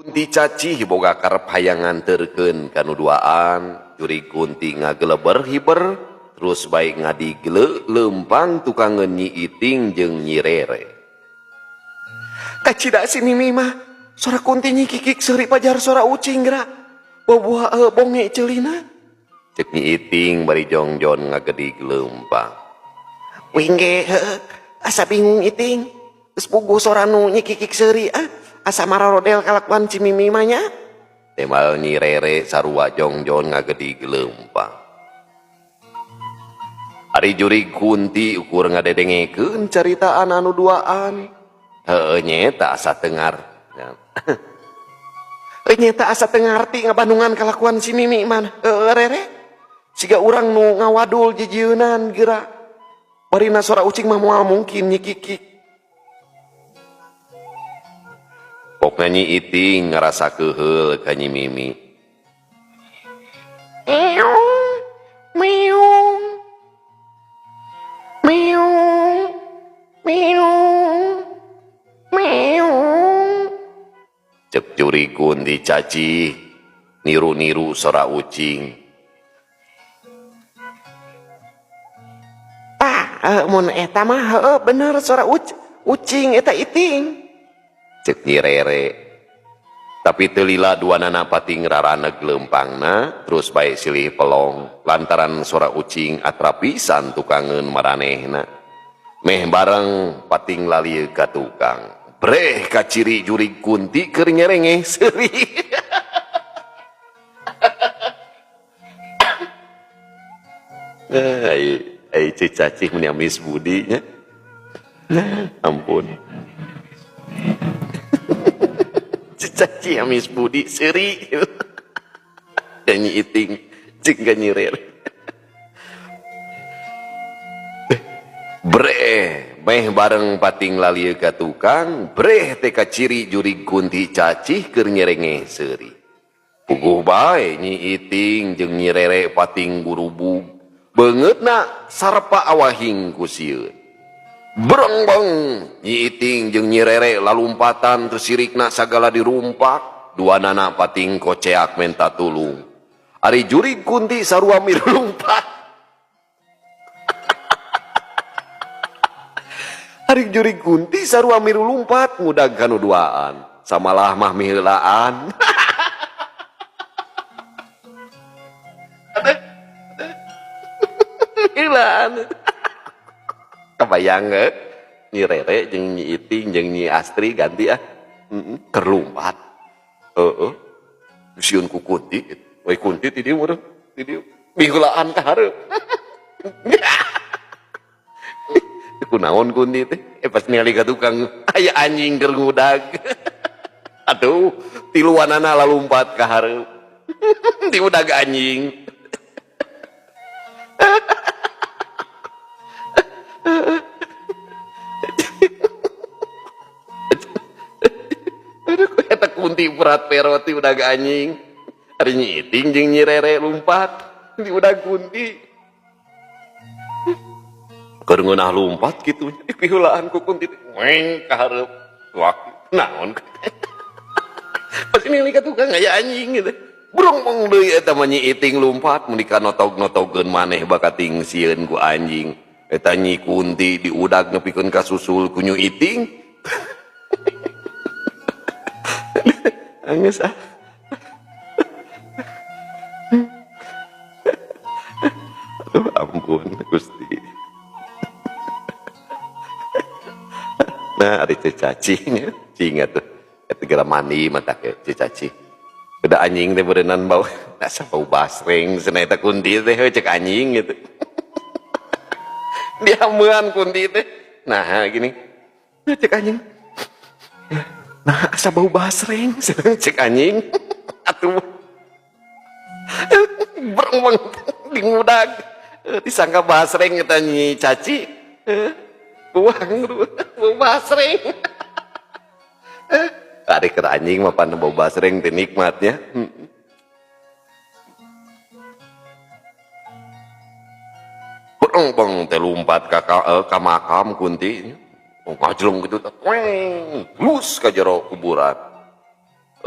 Kunti cacih boga karep hayang nganterkeun ka nu duaan, jurig Kunti ngageleber hiber terus bae ngadigle leumpang tukangeun Nyi Iting jeung Nyi Rere. Kacida si Mimi mah sora Kunti nyikikik seuri pajar sora ucing geura. Boboa bonge ceulina. Cek Nyi Iting bari jongjon ngagedig leumpang. Wing ge heueuh asa bingung Iting. Geus puguh sora nu nyikikik seuri ah. Asa mararodel kalakuan si Mimi mah nya. Temal Nyi Rere sarua jongjon ngagedig leumpang. Ari jurig Kunti ukur ngadedengekeun caritaan anu duaan. Heueuh nyeta asa teu ngar. Heueuh nyeta asa teu ngarti ngabandungan kalakuan si Mimi mah. Heueuh Rere. Siga urang nu ngawadul jijieunan geura. Barina sora ucing mah moal mungkin nyikikik. Pokna Nyi Iting ngarasa keuheul ka Nyi Mimi. Meong, meong, meong, meong, meong. Cek jurig Kunti cacih, niru-niru sora ucing. Tah, mun eta mah heueuh bener sora ucing eta Iting. Cek Nyi Rere. Tapi teu lila duanana pating raraneg leumpangna terus bae silih pelong lantaran sora ucing atrap pisan tukangeun maranehna. Meh bareng pating lalieu ka tukang. Breh kaciri jurig Kunti keur nyerengeh seuri. Ai ai cicacih mun amis budi nya. Nah, ampun. Caci amis budi seuri. Nyi Iting jeung ka Nyi Rere. Breh meh bareng pating lalieu ka tukang, breh teh kaciri jurig Kunti cacih keur nyerengeh seuri. Puguh bae Nyi Iting jeung Nyi Rere pating gurubug. Beungeutna sarpa awahing ku sieun. Brengbeng Nyi Iting jeung Nyi Rere lalumpatan teu sirikna sagala dirumpak, duanana pating koceak menta tulung. Ari jurig Kunti sarua milu lumpat. Ari jurig Kunti sarua milu lumpat ngudag kanu duaan. Samalah mah miheulaan. Miheulaan. Kebayang ge Nyi Rere jeung Nyi Iting jeung Nyi Astri ganti ah. Keur lumpat. Heeh. Sieun ku Kunti. We Kunti ti dieu meureun, ti dieu. Miheulaan ka hareup. Kunaon Kunti teh? Pas ningali ka tukang aya anjing keur ngudag. Aduh, tiluanana lalumpat ka hareup. Diudag anjing. Aduh, eta Kunti berat peroti udag anjing. Ari Nyi Iting jeung Nyi Rere lumpat diudag Kunti. Keur ngeunah lumpat kitu dipiheulaan ku Kunti teh. Weng ka hareup. Wah, naon? Pas ningali ka tukang aya anjing gitu. Brong deui eta mah Nyi Iting lumpat mun dikanotog-notogeun maneh bakating sieun ku anjing. Eta Nyi Kunti diudag nepikeun ka susul ku Nyi Iting. Anggeus ah. Aduh ampun Gusti. Nah, ari cacing nya, cing atuh. Eta geura mandi mah tah ke cacing. Udah anjing teh beureunan bau, asa bau basreng cenah eta Kunti teh heuh cek anjing gitu. Diameuan Kunti teh. Nah, gini. Nah, cek anjing. Nah, asa bau basreng cek anjing. Atuh. Breng dingudag. Disangka basreng eta Nyi Caci. Buang bau basreng. Ari keur anjing mah pan bau basreng teh nikmatnya. Breng teh lumpat ka makam Kunti. Ngajleng gitu teh. Weng, lus ka jero kuburan.